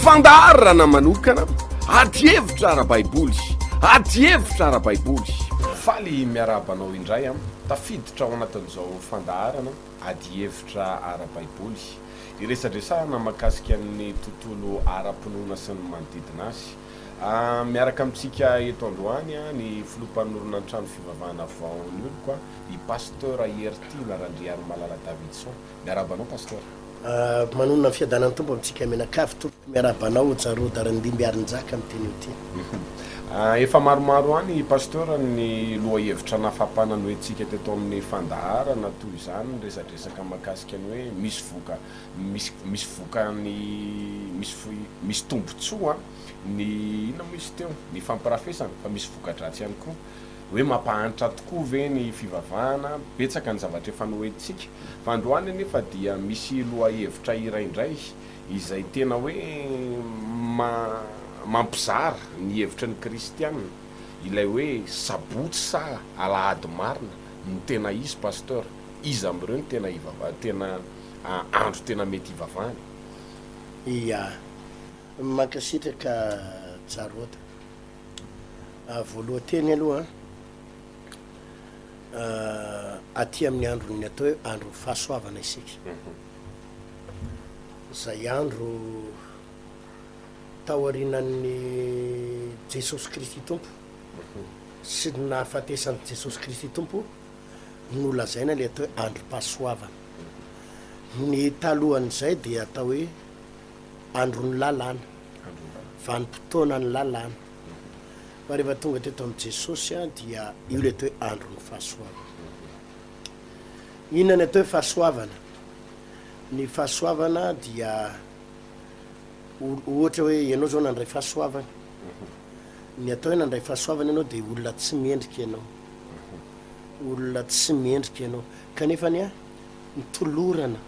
Fandaharana manokana, adihevitra ara-baiboly, adihevitra ara-baiboly. Faly miarahaba anao indray an, tafiditra ao anatin'izao fandaharana adihevitra ara-baiboly, iresadresahana mahakasika ny tontolo ara-pinoana sy ny manodidina azy. Miaraka amintsika eto androany ny filoha mpanorina ny trano fivavahana Vao ny oloko, i Pasteur Heritiana Randriarimalala Davidson. Miarahaba anao Pasteur. Manonona ny fiadanan'ny Tompo amintsika mianakavy tompoko miarahaba anao Jarod Arandimby Arinjaka miteny eo ty. Efa maromaro any Pasteur ny lohahevitra nafapana noentsika teto amin'ny fandaharana toy izany ny resadresaka mahakasika ny hoe misy voka misy misy vokany misy misy tombotsoa ny inona moa izy teo ny fampirafesana fa misy vokadratsy ihany koa hoe mampahantra tokoa ve ny fivavahana, betsaka ny zavatra efa noentintsika fa androany anefa dia misy lohahevitra iray indray izay tena hoe mampizara ny hevitry ny kristiana, ilay hoe sabotsy sa alahady marina no tena izy Pasteur, iza amin'ireo no tena ivava tena andro tena mety hivavahana? Ia, mankasitraka Jarod. Voalohan-teny aloha, aty amin'ny andron'ny atao hoe andron'ny fahasoavana isika. Izay andro taorianan'ny Jesosy Kristy Tompo sy ny nahafatesan'i Jesosy Kristy Tompo no lazaina ilay atao hoe androm-pahasoavana. Ny talohan'izay dia atao hoe andron'ny lalàna, vanim-potoanan'ny lalàna. Fa rehefa tonga teto amin'i Jesosy dia io ilay atao hoe andron'ny fahasoavana. Inona ny atao hoe fahasoavana? Ny fahasoavana dia ohatra hoe ianao izao nandray fahasoavana. Ny atao hoe nandray fahasoavana ianao dia olona tsy mendrika ianao. Olona tsy mendrika ianao. Kanefa anie nitolorana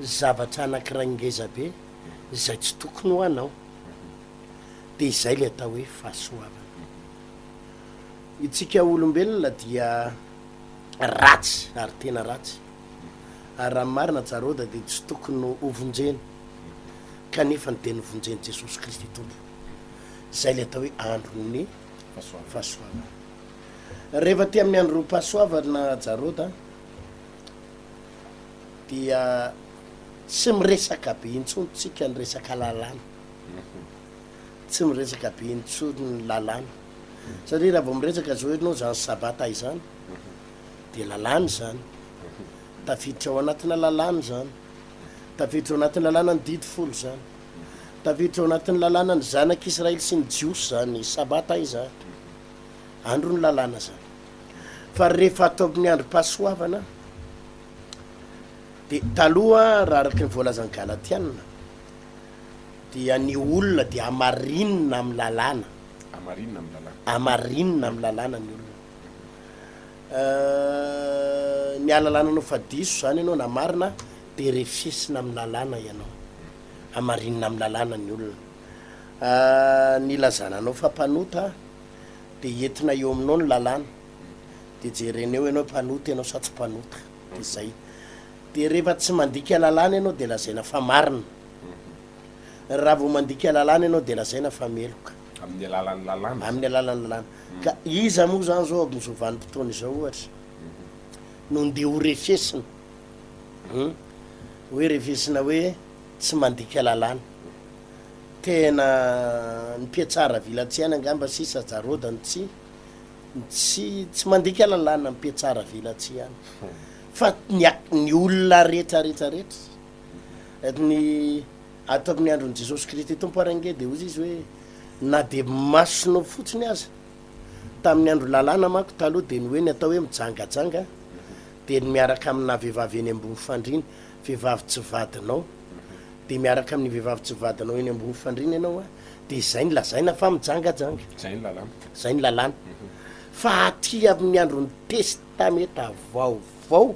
zavatra anankiray ngeza be izay tsy tokony ho anao. Dia izay ilay atao hoe fahasoavana. Itsika olombelona dia ratsy ary tena ratsy. Ary raha ny marina Jarôda dia tsy tokony ho vonjena kanefa dia novonjen'i Jesosy Kristy Tompo. Izay ilay atao hoe andron'ny fahasoavana. Rehefa aty amin'ny androm-pahasoavana Jarôda dia tsy miresaka be intsony tsika ny resaka lalàna. Tsy miresaka be intsony ny lalàna. Satria raha vao miresaka zao ianao zany sabata izany dia lalàna izany. Tafiditra ao anatina lalàna izany. Tafiditra ao anatin'ny lalàna ny didy folo izany. Tafiditra ao anatin'ny lalàna ny zanak'Israely sy ny Jiosy izany sabata izany. Andron'ny lalàna izany. Fa rehefa atao amin'ny androm-pahasoavana dia taloha raha araka ny voalazan'ny Galatiana dia ny olona dia hamarinina amin'ny lalàna. Hamarinina amin'ny lalàna. Hamarinina amin'ny lalàna ny olona. Ny ahalalana anao fa diso izany ianao na marina dia refesina amin'ny lalàna ianao. Hamarinina amin'ny lalàna ny olona. Ny ilazana anao fa mpanota dia entina eo aminao ny lalàna dia jerena eo ianao mpanota ianao sa tsy mpanota. Dia izay. Dia rehefa tsy mandika lalàna ianao dia lazaina fa marina. Raha vao mandika lalàna ianao dia lazaina fa meloka. Amin'ny alalan'ny lalàna. Amin'ny alalan'ny lalàna. Ka iza moa izany izao amin'izao vanim-potoana izao ohatra no ndeha ho refesina? Hum? Hoe refesina hoe tsy mandika lalàna. Tena ny mpiatsara vilatsiana angamba sisa Jarôda no tsy tsy tsy mandika lalàna, ny mpiatsara velatsihy ihany. Fa ny ny olona rehetra rehetra rehetra, ny ato amin'ny andron'i Jesosy Kristy Tompo ary ange dia hozy izy hoe na dia masonao fotsiny aza, tamin'ny andro lalàna manko taloha dia ny hoe ny atao hoe mijangajanga dia ny miaraka amina vehivavy eny ambony fandriana, vehivavy tsy vadinao, dia miaraka amin'ny vehivavy tsy vadinao eny ambony fandriana ianao an, dia izay no lazaina fa mijangajanga. Izay ny lalàna. Izay ny lalàna. Fa aty amin'ny andron'ny Testamenta Vaovao,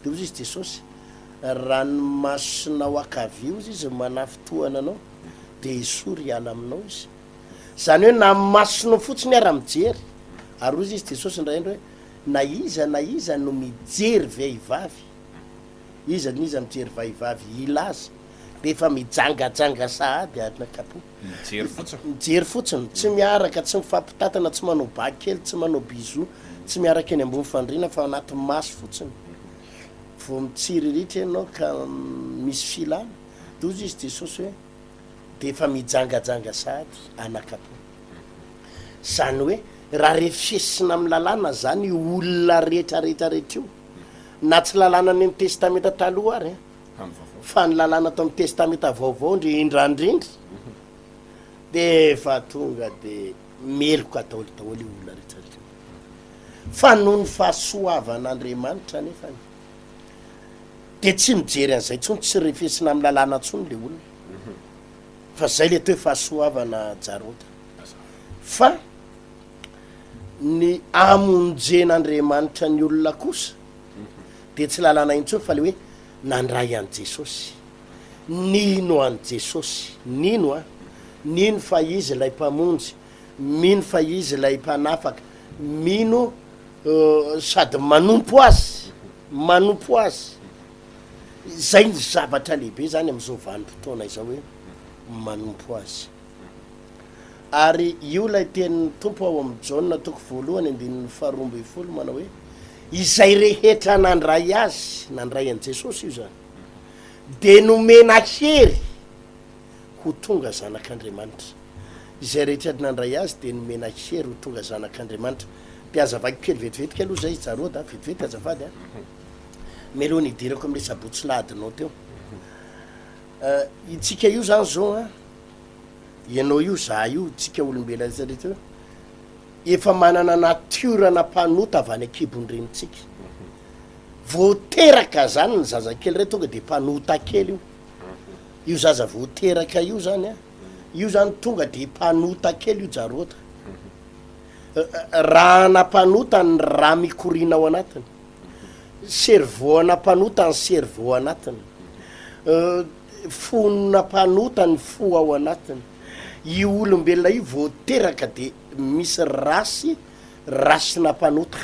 dia hozy izy Jesosy, raha ny masonao ankavia hozy izy manafintohana anao, dia esory hiala aminao izy. Izany hoe na ny masonao fotsiny ara mijery, ary hozy izy Jesosy indray andro hoe, na iza na iza no mijery vehivavy, Iza n'iza mijery vahivavy hilaza de efa mijangajanga sahady anakapo. Mijery fotsiny. Mijery fotsiny, tsy miaraka, tsy mifampitantana, tsy manao ba kely, tsy manao bisou, tsy miaraka eny ambony fandriana fa anaty maso fotsiny. Vao mitsiriritra ianao ka misy filana, de hozy izy Jesosy hoe de efa mijangajanga sahady anakapo. Zany hoe raha refesina amin'ny lalàna zany io olona rehetra rehetra rehetra io, na tsy lalàna any amin'ny testamenta taloha ary an, fa ny lalàna ato amin'ny testamenta vaovao indrindrandrindra de efa tonga de meloka daholo daholo io olona rehetra rehetra io. Fa noho ny fahasoavan'Andriamanitra anefany de tsy mijery an'izay intsony, tsy refesina amin'ny lalàna intsony le olona. Fa zay le atao hoe fahasoavana Jarota. Fa ny amonjen'Andriamanitra ny olona kosa dia tsy lalàna intsony fa le hoe nandray an'i Jesosy, nino an'i Jesosy, nino an, nino fa Izy ilay Mpamonjy, mino fa Izy ilay Mpanafaka, mino sady manompo Azy, manompo Azy. Izay ny zavatra lehibe zany amin'izao vanim-potoana izao hoe manompo Azy. Ary io ilay tenin'ny Tompo ao amin'ny Jaona toko voalohany andininy faharoa ambinifolo manao hoe, Izay rehetra nandray Azy, nandray an'i Jesosy io izany, dia nomena hery ho tonga zanak'Andriamanitra. Izay rehetra nandray Azy dia nomena hery ho tonga zanak'Andriamanitra. Dia hazavaiko kely vetivetika aloha izay Jarod a, vetivety azafady a. Mialoha ny hidirako amin'ilay sabotsy lahadinao teo. Itsika io zany zao an, ianao io, za io, tsika olombelona rehetra rehetra io, efa manana natiorana mpanota avy any an-kibon-drenintsika. Vao teraka zany ny zazakely ray tonga de mpanota kely io. Io zaza vao teraka io zany an, io zany tonga de mpanota kely io Jarota. Raha ana-mpanota ny rà mikoriana ao anatiny. Cerveau ana mpanota ny cerveau anatiny. Fona mpanota ny fo ao anatiny. Io olombelona io vao teraka de misy race race-na mpanota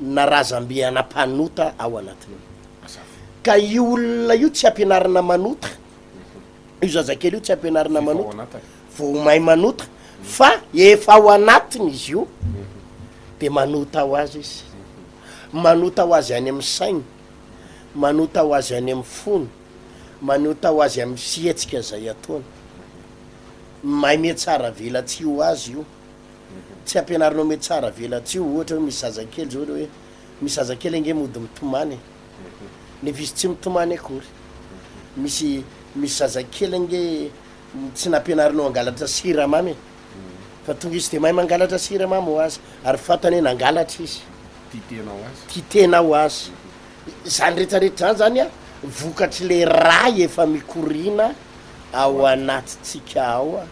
na razambe ana mpanota ao anatiny ao. Ka io olona io tsy ampianarina manota. Io zazakely io tsy ampianarina manota, vao mahay manota fa efa ao anatiny izy io de manota ho azy izy, manota ho azy any amin'ny sainy, manota ho azy any amin'ny fony, manota ho azy amin'ny fihetsika izay ataony. Mahay mihatsara velatsihy ho azy io, tsy ampianarinao mihatsara velatsihy io, ohatra hoe misy zazakely zao hoe misy zazakely ange mody mitomany e. Nefa izy tsy mitomany akory. Misy misy zazakely ange tsy nampianarinao hangalatra siramamy e. Fa tonga izy de mahay mangalatra siramamy ho azy. Ary fantany hoe nangalatra izy. Tia tena ho azy. Tia tena ho azy. Izany rehetrarehetra izany zany an, vokatr'ilay rà efa mikoriana ao anatintsika ao,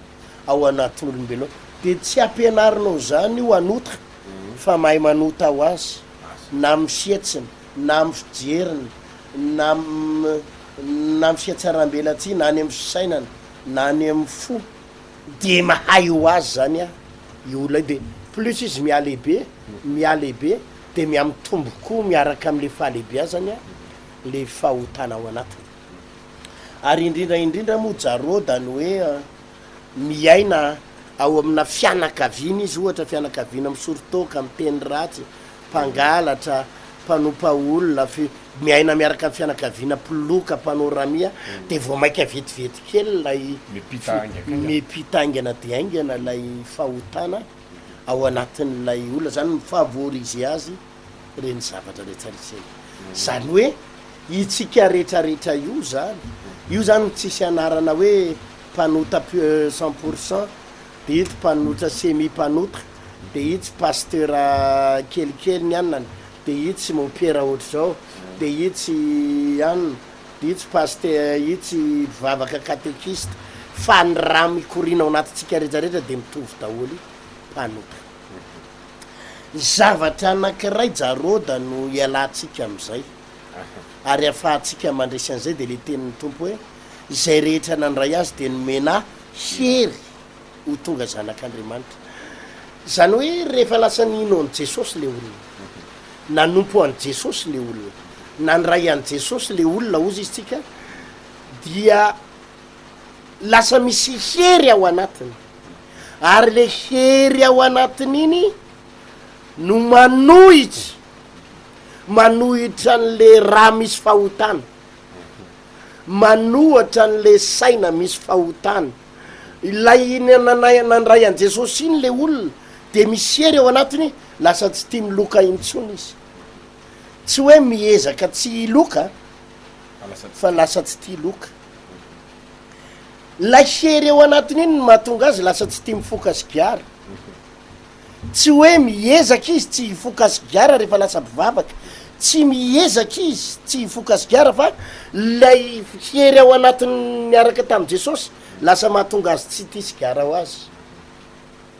ao anatin'olombelona ao. De tsy ampianarinao izany io hanota fa mahay manota ho azy. Na amin'ny fihetsiny. na amin'ny fijeriny, na na amin'ny fihatsarambelatsihy, na any amin'ny fisainana, na any amin'ny fo, de mahay ho azy zany an, io olona io, de plus izy mihalehibe, mihalehibe, de mihamitombo koa miaraka amle fahalehibeazany an, le fahotana ao anatiny. Ary indrindra indrindra moa Jarôda ny hoe miaina ao amina fianakaviana izy, ohatra fianakaviana misoro-toaka, miteny ratsy, mpangalatra, mpanompa olona, fi, miaina miaraka amin'ny fianakaviana mpiloka, mpanao ramia, dia vao mainka vetivety kely ilay Mipita haingankaingana. mipita haingana dia haingana ilay fahotana ao anatin'ilay olona, izany mi-favoriser azy ireny zavatra rehetra rehetra ireny. Izany hoe itsika rehetra rehetra io izany, io izany tsisy anarana hoe mpanota 100 pour cent, de ito mpanotra semi mpanotra, de itsy pasteur kelikely ny anona, de itsy mopera ohatr'izao, de itsy anona, de itsy paste itsy mpivavaka katekista, fa ny rà mikoriana ao anatintsika rehetra rehetra de mitovy daholo mpanota. Zavatra anankiray Jarôda no ialantsika amin'izay ary afahantsika mandresy an'izay de le tenin'ny Tompo hoe izay rehetra nandray azy de nomena hery ho tonga zanak'Andriamanitra. Izany hoe rehefa lasa nino an'i Jesosy le olona, nanompo an'i Jesosy le olona, nandray an'i Jesosy le olona hozy izy tsika dia. Lasa misy hery ao anatiny. Ary le hery ao anatiny iny no manohitra, manohitra an'le rà misy fahotana, manohatra an'le saina misy fahotana. Ilay nandray an'i Jesosy iny le olona de misy hery ao anatiny, lasa tsy tia miloka intsony izy. Tsy hoe miezaka tsy hiloka fa lasa tsy tia loka. Ilay hery ao anatiny iny no mahatonga azy lasa tsy tia mifoka sigara. Tsy hoe miezaka izy tsy hifoka sigara rehefa lasa mpivavaka. Tsy miezaka izy tsy hifoka sigara fa ilay hery ao anatiny niaraka tamin'i Jesosy lasa mahatonga azy tsy tia sigara ho azy.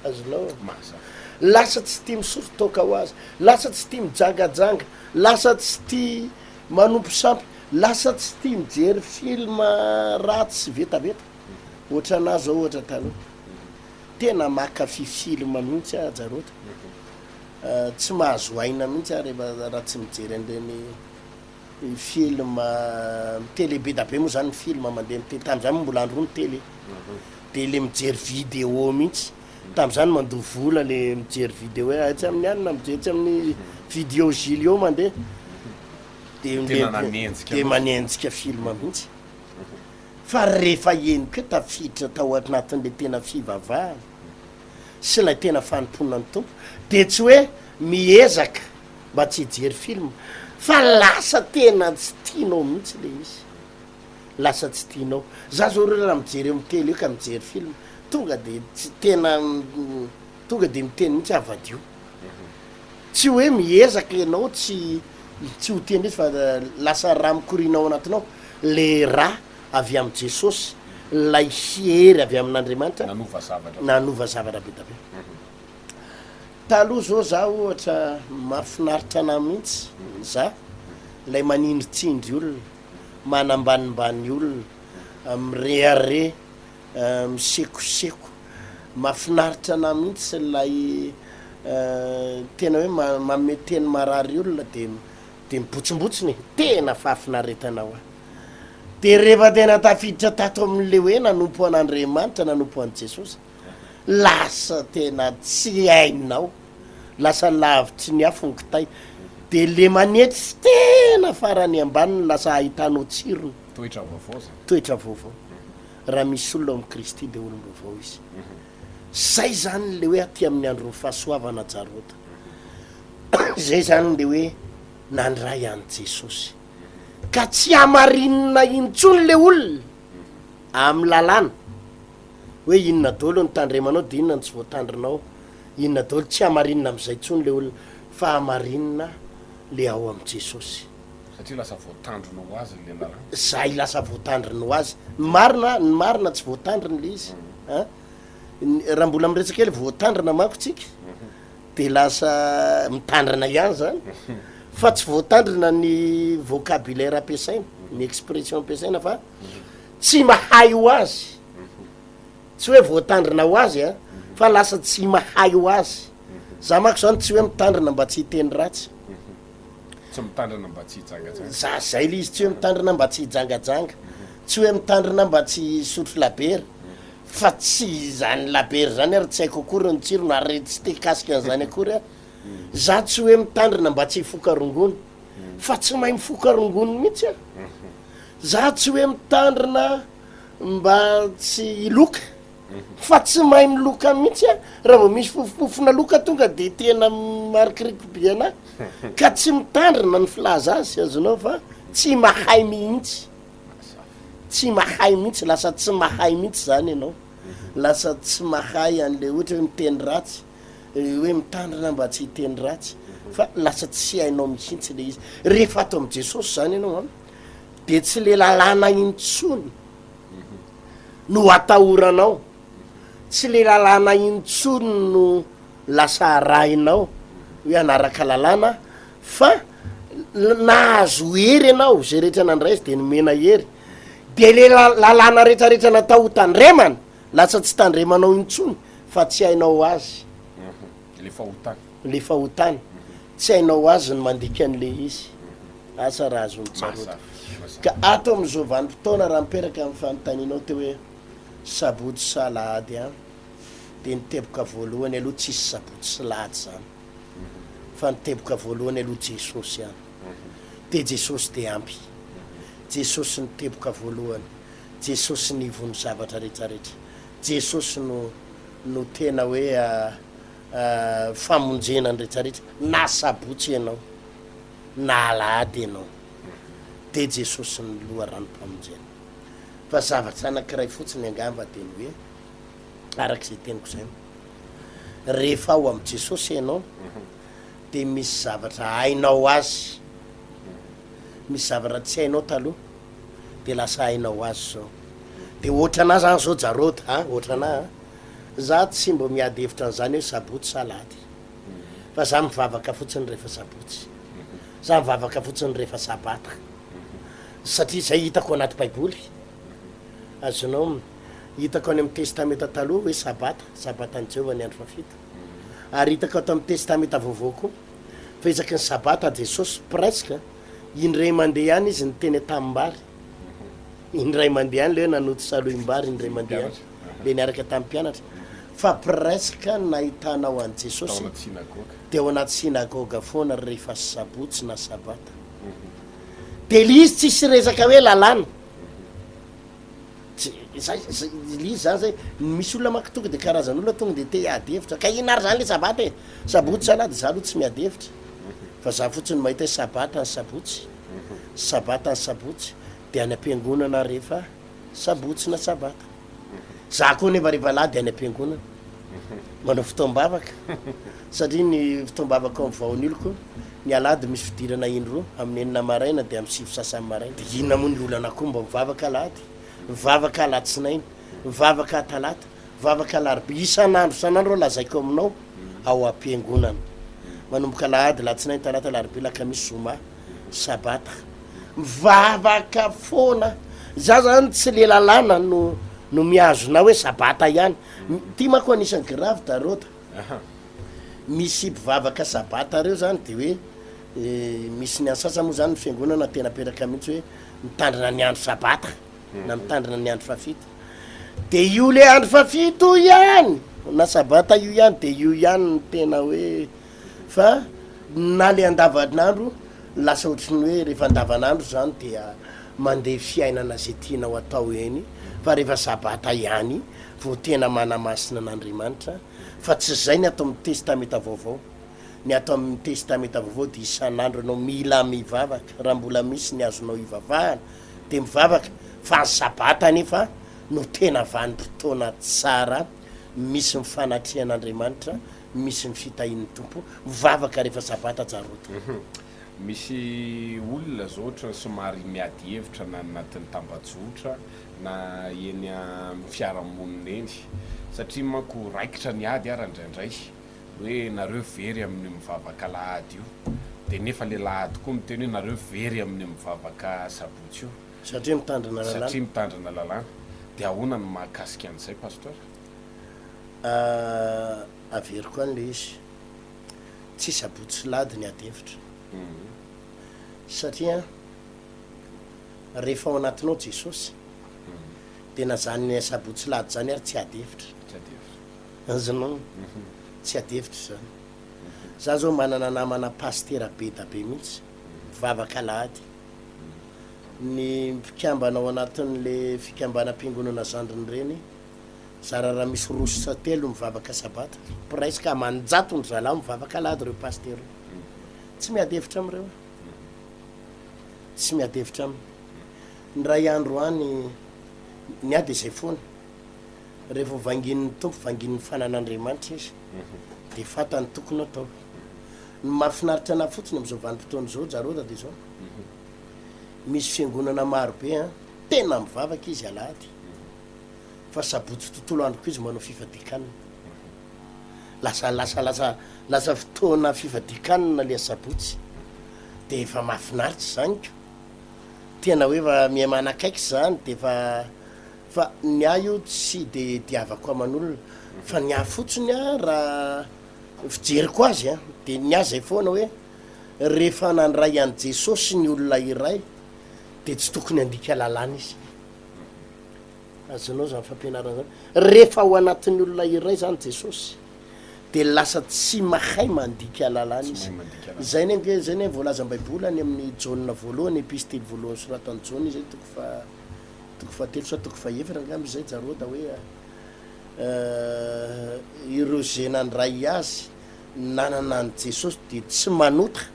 Azonao? Mazava. Lasa tsy tia misotro toaka ho azy, lasa tsy tia mijangajanga, lasa tsy tia manompo sampy, lasa tsy tia mijery film ratsy sy vetaveta. Ohatranà zao ohatra taloha. Tena mankafy film mihitsy aho Jarota. Tsy mahazo aina mihitsy aho rehefa raha tsy mijery an'ireny film tele be da be moa zany ny film mandeha am tele, tam'zany moa mbola andro ny tele, de le mijery vidéo mihitsy, tam'zany mandoa vola le mijery vidéo hoe atsy amin'ny anona mijery etsy amin'ny vidéo Julio mandeha, de Tena nanenjika de mihitsy. manenjika film mihitsy, fa rehefa henoko hoe tafiditra tao anatin'le tena fivavahana sy ilay tena fanompoana ny Tompo de tsy hoe miezaka mba tsy hijery film fa lasa tena tsy tianao mihitsy le izy, lasa tsy tianao, za zao reo raha mijery eo am tele eo ka mijery film tonga de tsy tena tonga de miteny mihitsy aho vadio, tsy hoe miezaka ianao tsy tsy ho tia mihitsy fa lasa rà mikoriana ao anatinao le rà avy am Jesosy, lay hery avy amin'Andriamanitra Nanova zavatra. nanova zavatra be da be. Taloha zao za ohatra mahafinaritra anah mihitsy za lay manindritsindry olona, manambanimbany olona, mirehareha, misekoseko, mahafinaritra anah mihitsy lay tena hoe manome teny marary olona de de mibotsimbotsina e, tena fahafinaretana ho ahy. De rehefa tena tafiditra tato amin'le hoe nanompo an'Andriamanitra, nanompo an'i Jesosy, Lasa tena tsy hainao, lasa lavitry ny afo ny kitay, de le manetry tena farany ambany no lasa ahitanao tsirony. Toetra vaovao zany. Toetra vaovao. Raha misy olona ao amin'i Kristy de olom-baovao izy. Zay zany le hoe aty amin'ny andron'ny fahasoavana Jarota. Zay zany le hoe nandray an'i Jesosy. Ka tsy hamarinina intsony le olona amin'ny lalàna. hoe inona daholo no tandremanao de inona no tsy voatandrinao, inona daholo, tsy hamarinina amizay tsony le olona fa hamarinina le ao am Jesosy. Satria lasa voatandrina ho azy le lalàna. Zay lasa voatandriny ho azy, ny marina ny marina tsy voatandriny le izy an, raha mbola miresaka kely voatandrina manko tsika de lasa mitandrina ihany zany fa tsy voatandrina ny vocabulaire ampiasaina, ny expression ampiasaina fa tsy mahay ho azy, tsy hoe voatandrina ho azy an, fa lasa tsy mahay ho azy, za manko zany tsy hoe mitandrina mba tsy hiteny ratsy, Tsy mitandrina mba tsy hijangajanga. Za zay le izy, tsy hoe mitandrina mba tsy hijangajanga, tsy hoe mitandrina mba tsy hisotro labera, fa tsy izany labera zany ary tsy haiko akory ny tsirony ary tsy te hikasika an'izany akory aho, za tsy hoe mitandrina mba tsy hifoka rongony, fa tsy mahay mifoka rongony mihitsy aho. Za tsy hoe mitandrina mba tsy hiloka fa tsy mahay miloka mihitsy aho, raha vao misy fofompofona loka tonga de tena marikoriko be anah, ka tsy mitandrina ny filaza azy azonao fa tsy mahay mihitsy, tsy mahay mihitsy, lasa tsy mahay mihitsy zany ianao, lasa tsy mahay an'le ohatra hoe miteny ratsy, hoe mitandrina mba tsy hiteny ratsy fa lasa tsy hainao mihitsy le izy, rehefa ato amin'i Jesosy zany ianao an, de tsy le lalàna intsony no atahoranao, tsy le lalàna intsony no lasa arahinao hoe hanaraka lalàna fa nahazo hery ianao, zay rehetra nandray azy de nomena hery, de le lalàna retraretra natao ho tandremana lasa tsy tandremanao intsony fa tsy hainao ho azy Le fahotana. Le fahotana, tsy hainao ho azy ny mandika an'le izy. Asa raha azon'i Tsaroana. Ka ato amin'izao vanim-potoana raha miperaka amin'ny fanontanianao teo hoe Sabotsy sy alahady an, dia ny teboka voalohany aloha tsisy sabotsy sy lahady zany fa ny teboka voalohany aloha Jesosy an, dia Jesosy dia ampy, Jesosy ny teboka voalohany, Jesosy ny ivon'ny zavatra rehetra rehetra, Jesosy no no tena hoe famonjena ny rehetra rehetra na sabotsy ianao na alahady ianao dia Jesosy ny loharanom-pamonjena. Fa zavatra anankiray fotsiny angamba dia ny hoe, araka izay teniko izay, rehefa ao amin'i Jesosy ianao dia misy zavatra hainao azy, misy zavatra tsy hainao taloha dia lasa hainao azy izao. Dia ohatranà zany izao Jarod a, ohatranà a, za tsy mba miady hevitra an'izany hoe sabotsy sa alahady, fa za mivavaka fotsiny rehefa sabotsy, za mivavaka fotsiny rehefa sabata. Satria izay hitako anaty baiboly, azonao, hitako any amin'ny testamenta taloha hoe sabata, sabatan'i Jehovah ny andro fahafito. Ary hitako ato amin'ny testamenta vaovao koa fa isaky ny sabata Jesosy presque indray mandeha ihany izy niteny an-tanimbary. Indray mandeha ihany le hoe nanoto salohim-bary indray mandeha ihany, le niaraka tamin'ny mpianatra. Fa presque nahitanao an'i Jesosy dia ao anaty synagoga foana rehefa sabotsy na sabata. De le izy tsisy resaka hoe lalàna, tsy zay zay le izy zany zay, misy olona manko tonga de karazan'olona tonga de te hiady hevitra, ka inona ary zany le sabata e, sabotsy sa alahady, za aloha tsy miady hevitra fa za fotsiny mahita hoe sabata ny sabotsy, sabata ny sabotsy de any am-piangonana rehefa sabotsy na sabata. Za koa nefa rehefa alahady any am-piangonana manao fotoam-bavaka satria ny fotoam-bavaka ao amin'ny vaoniloko ny alahady misy fidirana indroa amin'ny enina maraina dia amin'ny sivy sasany maraina. Dia inona moa ny olana koa mba mivavaka alahady, mivavaka alatsinainy, mivavaka talata, mivavaka alarobia, isan'andro isan'andro aho lazaiko aminao ao am-piangonana. Manomboka alahady, alatsinainy, talata, alarobia, lakamisy, zoma. Sabata. Mivavaka foana. Za zany tsy le lalàna no no mihazona hoe sabata ihany. Ty manko anisan'ny grave Darôda. Misy mpivavaka sabata reo zany de hoe misy ny an'ny sasany moa zany ny fiangonana tena apetraka mihitsy hoe mitandrina ny andro sabata na mitandrina ny andro fahafito. De io le andro fahafito ihany na sabata io ihany de io ihany no tena hoe Fa na le andavanandro lasa ohatry ny hoe rehefa andavanandro zany dia mandeha fiainana ze tianao atao eny fa rehefa sabata ihany vao tena manamasina an'Andriamanitra fa tsy zay ny ato amin'ny testamenta vaovao, ny ato amin'ny testamenta vaovao dia isan'andro ianao mila mivavaka raha mbola misy ny azonao ivavahana dia mivavaka fa ny sabata anefa no tena vanim-potoana tsara misy ny fanatrehan'Andriamanitra Misy ny fitahian'ny Tompo. Mivavaka rehefa sabata Jarota. Misy olona zao ohatran'ny somary miady hevitra na anatin'ny tambajotra na eny amin'ny fiarahamonina eny satria manko raikitra ny ady ara indraindray hoe nareo very amin'io mivavaka alahady io dia nefa le lahady koa miteny hoe nareo very amin'io mivavaka sabotsy io Satria mitandrina lalàna. Satria mitandrina lalàna. Dia ahoana ny mahakasika an'izay Pasteur? Averiko any le izy, tsy sabotsy sy lahady ny ady hevitra satria rehefa ao anatinao Jesosy de na zany sabotsy sy lahady zany ary tsy ady hevitra, azonao, tsy ady hevitra zany. Za zao manana namana pasitera be da be mihitsy, mivavaka alahady, ny mpikambana ao anatin'le fikambanam-piangonana zandriny reny, Zara raha misy roa sa telo mivavaka sabata. Presque aman-jatony zalahy mivavaka alahady ireo pasitera ireo. Tsy miady hevitra amin'ireo aho. Tsy miady hevitra aminy. Indray andro any, ny ahy dia izay foana. Rehefa vangian'ny Tompo, vangian'ny fanan'Andriamanitra izy, dia fantany tokony atao. Ny mahafinaritra anahy fotsiny amin'izao vanim-potoana izao, Jarôda, dia izao, misy fiangonana maro be an, tena mivavaka izy alahady. fa sabotsy tontolo andro koa izy manao fifadian-kanina. Lasa lasa lasa lasa fotoana fifadian-kanina le asabotsy. De efa mahafinaritra izany ko. Tena hoe efa miha manakaiky izany de efa fa ny ahy io tsy de diavako aman'olona fa ny ahy fotsiny a raha fijeriko azy a de ny ahy zay foana hoe rehefa nandray an'i Jesosy ny olona iray de tsy tokony handika lalàna izy. Azonao zany fampianarana zany. Rehefa ao anatin'ny olona iray zany Jesosy dia lasa tsy mahay mandika lalàna Tsy izy. mahay mandika lalàna. Izay ne ange, izay ne voalazan'ny Baiboly any amin'ny Jaona voalohany, epistily voalohany soratan'i Jaona izay toko faha, toko fahatelo sa toko fahefatra angamba izay Jarôda hoe ireo izay nandray azy nanana an'i Jesosy dia tsy manota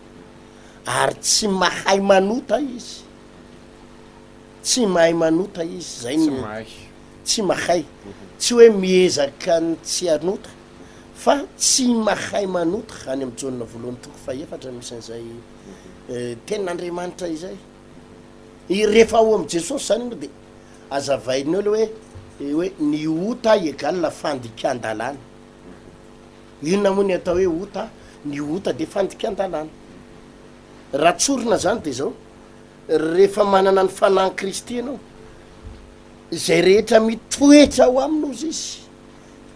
ary tsy mahay manota izy. Tsy mahay manota izy, zay Tsy no mahay. tsy mahay. Tsy hoe miezaka ny tsy hanota fa tsy mahay manota, any amin'ny Jaona voalohany toko fahefatra misy an'izay tenin'Andriamanitra izay. Rehefa ao amin'i Jesosy zany ianao dia azavainy eo le hoe hoe ny ota égale fandikan-dalàna. Inona moa ny atao hoe ota? Ny ota dia fandikan-dalàna. Raha tsorina zany dia zao, Rehefa manana ny Fanahin'i Kristy ianao, izay rehetra mitoetra ao aminy hozy izy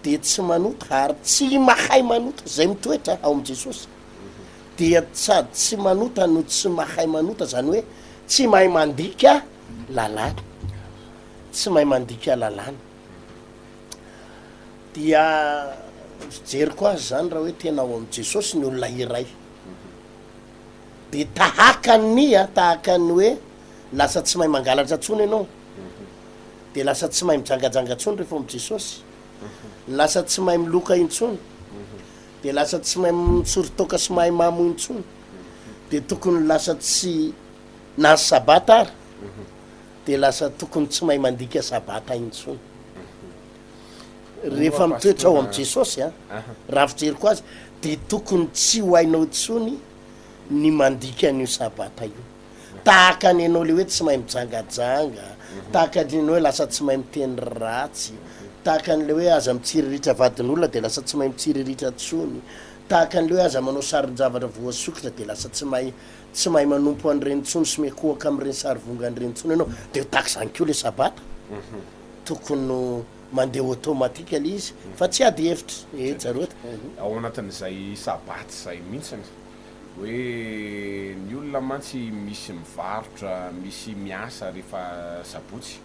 dia tsy manota ary tsy mahay manota, izay mitoetra ao amin'i Jesosy dia sady tsy manota no tsy mahay manota, izany hoe tsy mahay mandika lalàna, tsy mahay mandika lalàna. Dia fijeriko azy izany raha hoe tena ao amin'i Jesosy ny olona iray. Dia tahaka ny a, tahaka ny hoe lasa tsy mahay mangalatra intsony ianao, dia lasa tsy mahay mijangajanga intsony rehefa ao amin'i Jesosy, lasa tsy mahay miloka intsony, dia lasa tsy mahay mitsory-toaka sy mahay mamo intsony, dia tokony lasa tsy, na ny sabata ary, dia lasa tokony tsy mahay mandika sabata intsony. Rehefa mitoetra ao amin'i Jesosy a, raha fijeriko azy, dia tokony tsy ho hainao intsony ny mandika an'io sabata io. Tahaka ny anao le hoe tsy mahay mijangajanga, tahaka ny anao hoe lasa tsy mahay miteny ratsy, tahaka an'le hoe aza mitsiriritra vadin'olona dia lasa tsy mahay mitsiriritra intsony, tahaka an'le hoe aza manao sarin-javatra voasokitra dia lasa tsy mahay tsy mahay manompo an'ireny intsony sy miankohoka amin'ireny sarivongana ireny intsony ianao, dia ho tahaka izany koa le sabata. Tokony ho mandeha automatique le izy fa tsy ady hevitra e Jarota. Ao anatin'izay sabata izay mihitsiny hoe ny olona mantsy misy mivarotra, misy miasa rehefa sabotsy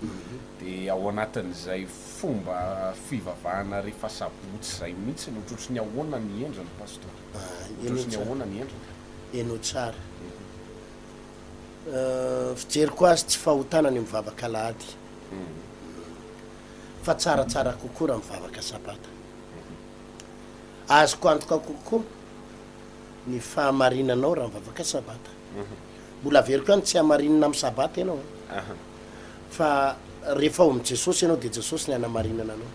dia ao anatin'izay fomba fivavahana rehefa sabotsy izay mihitsiny ohatrohatry ny ahoana ny endriny Pasteur? Ohatrohatry ny ahoana ny endriny? Henoy tsara. Fijeriko azy tsy fahotana ny mivavaka alahady. Fa tsaratsara kokoa raha mivavaka sabata. Azoko antoka kokoa ny fahamarinanao raha mivavaka sabata. Mbola averiko ihany tsy hamarinina amin'ny sabata ianao an. Fa rehefa ao amin'i Jesosy ianao dia Jesosy ny hanamarinana anao.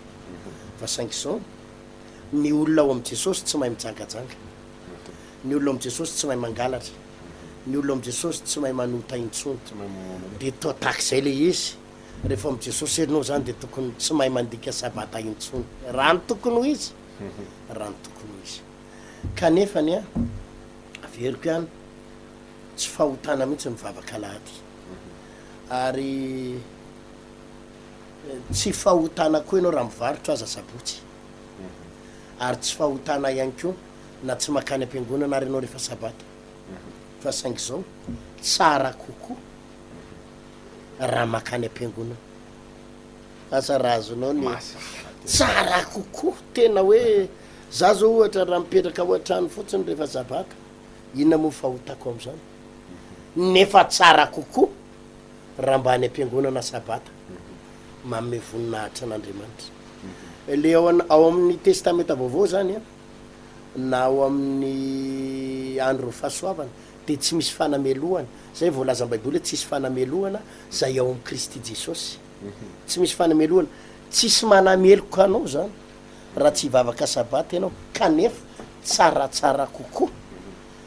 Fa saingy izao, ny olona ao amin'i Jesosy tsy mahay mijangajanga. Ny olona ao amin'i Jesosy tsy mahay mangalatra. Ny olona ao amin'i Jesosy tsy mahay manota intsony. Dia toa tahaka izay ilay izy, rehefa ao amin'i Jesosy ianao izany dia tokony tsy mahay mandika sabata intsony. Raha ny tokony ho izy, raha ny tokony ho izy. Kanefa anie, averiko ihany, tsy fahotana mihitsy ny mivavaka alahady. Ary tsy fahotana koa ianao raha mivarotra aza sabotsy. Ary tsy fahotana ihany koa na tsy mankany am-piangonana ary ianao rehefa sabata. Fa saingy izao, tsara kokoa raha mankany am-piangonana. Asa raha azonao ny tsara kokoa, tena hoe za zao ohatra raha mipetraka ao an-trano fotsiny rehefa sabata, inona moa fahotako amin'izany? Nefa tsara kokoa raha mba any am-piangonana sabata, manome voninahitra an'Andriamanitra. Le ao an- ao amin'ny testamenta vaovao zany an, na ao amin'ny andron'ny fahasoavana dia tsy misy fanamelohana, zay voalazan'ny baiboly hoe tsisy fanamelohana zay ao amin'i Kristy Jesosy, tsy misy fanamelohana, tsisy manameloka anao zany raha tsy hivavaka sabata ianao, kanefa tsaratsara kokoa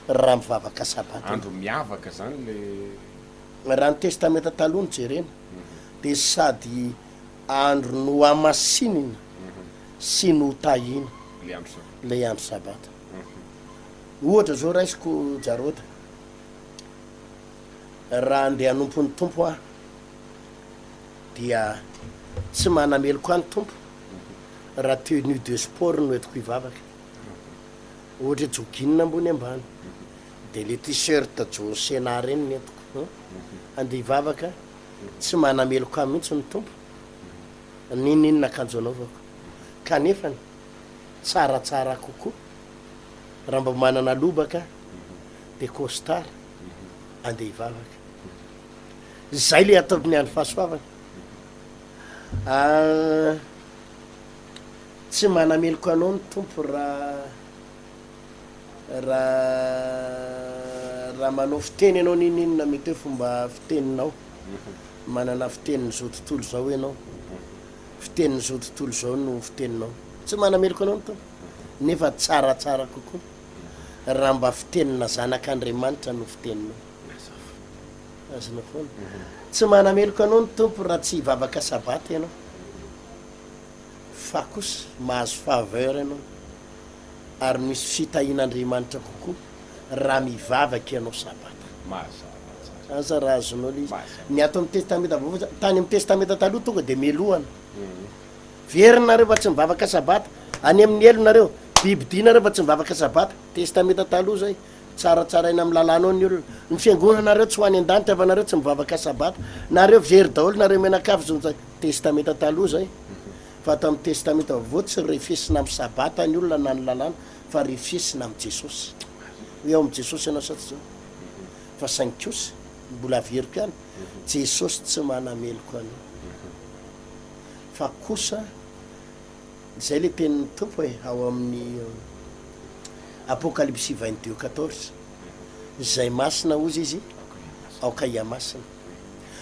raha mivavaka sabata ianao. Andro miavaka zany le. Raha ny testamenta taloha no jerena dia sady andro nohamasinina sy notahiana ilay andro sabata. Ohatra zao raisiko Jarôda, raha andeha hanompo ny Tompo aho dia tsy manameloka ahy ny Tompo raha tenue de sport no entiko hivavaka, ohatra hoe jogging ambony ambany, de le t-shirt John Cena reny no entiko andeha hivavaka, tsy manameloka ahy mihitsy ny Tompo. N'inon'inona akanjo anaovako. Kanefany, tsaratsara kokoa raha mba manana lobaka dia costard andeha hivavaka. Izay le ataoko ny andro fahasoavana. Ah, tsy manameloka anao ny Tompo raha raha raha manao fiteny ianao n'inon'inona mety hoe fomba fiteninao. Manana fitenin'izao tontolo izao ianao. Fitenin'izao tontolo izao no fiteninao. Tsy manameloka anao ny Tompo. Nefa tsaratsara kokoa raha mba fitenina zanak'Andriamanitra no fiteninao. Azonao foana. Tsy manameloka anao ny Tompo raha tsy hivavaka sabata ianao. Fa kosa mahazo faveur ianao ary misy fitahian'Andriamanitra kokoa raha mivavaka ianao sabata. Asa raha azonao le izy. Ny ato amin'ny testamenta vaovao zany, tany amin'ny testamenta taloha tonga de melohana. Very nareo fa tsy mivavaka sabata. Any amin'ny helo nareo. Bibidia nareo fa tsy mivavaka sabata. Testamenta taloha zay. Tsaratsaraina amin'ny lalàna ao ny olona. Ny fiangonanareo tsy ho any an-danitra fa nareo tsy mivavaka sabata. Nareo very daholo nareo mianakavy zao zay. Testamenta taloha zay. Fa ato amin'ny testamenta vaovao tsy refesina amin'ny sabata ny olona na ny lalàna fa refesina amin'i Jesosy. Hoe ao amin'i Jesosy ianao sa tsy zao. Fa saingy kosa, mbola averiko ihany, Jesosy tsy manameloka anao. Fa kosa, izay le tenin'ny Tompo e, ao amin'ny Apokalypsy 22 14, izay masina hozy izy, aoka hihamasina.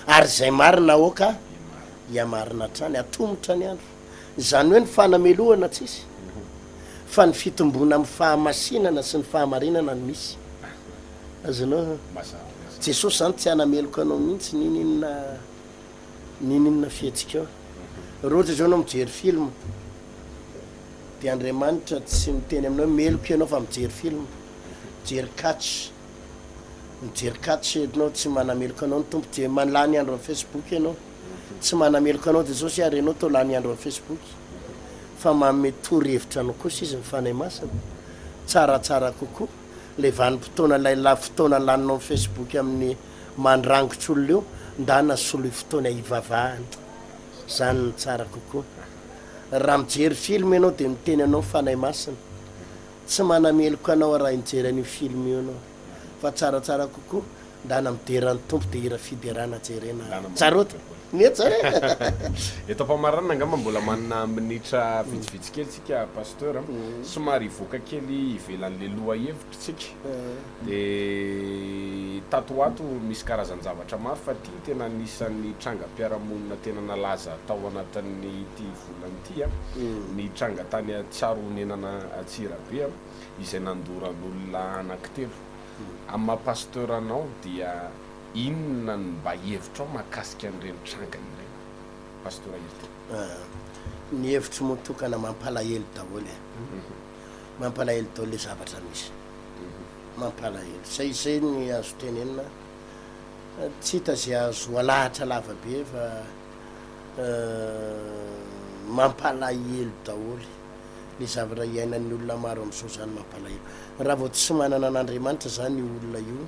Ary izay marina aoka hihamarina hatrany, atomotra ny andro. Izany hoe ny fanamelohana tsisy, fa ny fitomboana amin'ny fahamasinana sy ny fahamarinana no misy. Azonao? Jesosy izany tsy hanameloka anao mihitsy n'inon'inona n'inon'inona fihetsikao. Raha ohatra izao ianao mijery film, dia Andriamanitra tsy miteny aminao hoe meloka ianao fa mijery film, mijery catch, mijery catch ianao tsy manameloka anao ny Tompo, je- mandany andro amin'ny Facebook ianao. Tsy manameloka anao Jesosy ary ianao toa lany andro am Facebook fa manome toro hevitra anao kosa izy ny Fanahy Masina. Tsaratsara kokoa ilay vanim-potoana ilay la fotoana laninao am Facebook amin'ny mandrangotra olona io ndana soloy fotoana hivavahana. Zany no tsara kokoa. Raha mijery film ianao dia miteny anao ny Fanahy Masina. Tsy manameloka anao raha hijery an'io film io ianao fa tsaratsara kokoa Ndana midera ny Tompo dia hira fiderana jerena Tsarota! Mety zay e! Eto am-pamaranana angamba mbola manana minitra vitsivitsy kely tsika Pasteur a! Somary hivoaka kely ivelan'le lohahevitra tsika de tato ho ato misy karazan-javatra maro fa ity tena anisan'ny trangam-piarahamonina tena nalaza tao anatin'ity volana ity a! Ny tranga tany Tsiarohonenana Antsirabe a! Izay nandoran'olona anankitelo. Amin'ny maha pasteur anao dia inona no mba hevitrao mahakasika an'ireny tranga ireny Pasteur Heritiana? Ny hevitro moa tokana mampalahelo daholo e. Mampalahelo daholo le zavatra misy. Mampalahelo. Zay zay ny azo tenenina. Tsy hita ze azo alahatra lava be fa mampalahelo daholo. Ny zavatra iainan'ny olona maro amin'izao izany mampalahelo. Raha vao tsy manana an'Andriamanitra izany io olona io,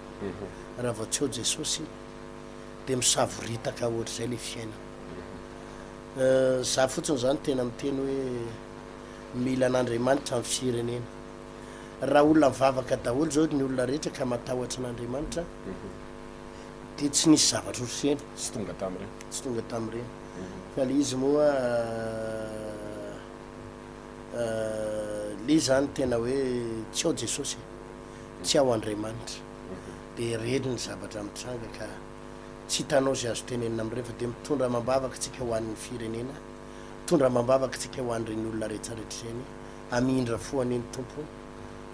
raha vao tsy ao Jesosy, dia misavoritaka ohatr'izay ilay fiainana. Za fotsiny izany tena miteny hoe mila an'Andriamanitra ny firenena. Raha olona mivavaka daholo izao ny olona rehetra ka matahotra an'Andriamanitra, dia tsy nisy zavatra ohatr'ireny. Tsy tonga tamin'ireny. Tsy tonga tamin'ireny. Fa ilay izy moa Le zany tena hoe tsy ao Jesosy e, tsy ao Andriamanitra, de reny ny zavatra mitranga ka tsy hitanao ze azo tenenina amin'ireny fa de mitondra amam-bavaka tsika ho an'ny firenena, mitondra amam-bavaka tsika ho an'ireny olona rehetrarehetra ireny, hamindra fo anie ny Tompo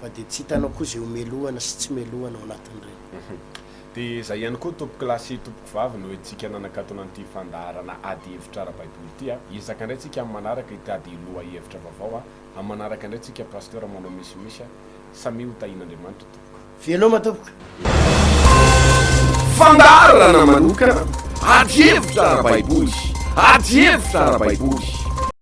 fa de tsy hitanao koa ze ho melohana sy tsy melohana ao anatin'ireny. Dia izay ihany koa tompokolahy sy tompokovavy no entintsika nanakatona an'ity fandaharana ady hevitra ara-baiboly ity a! Hiezaka indray tsika amin'ny manaraka hitady lohahevitra vaovao a! Amin'ny manaraka indray tsika Pasteur manao misimisy a! Samia ho tahian'Andriamanitra tompoko. Veloma tompoko. Fandaharana manokana, ady hevitra ara-baiboly, ady hevitra ara-baiboly.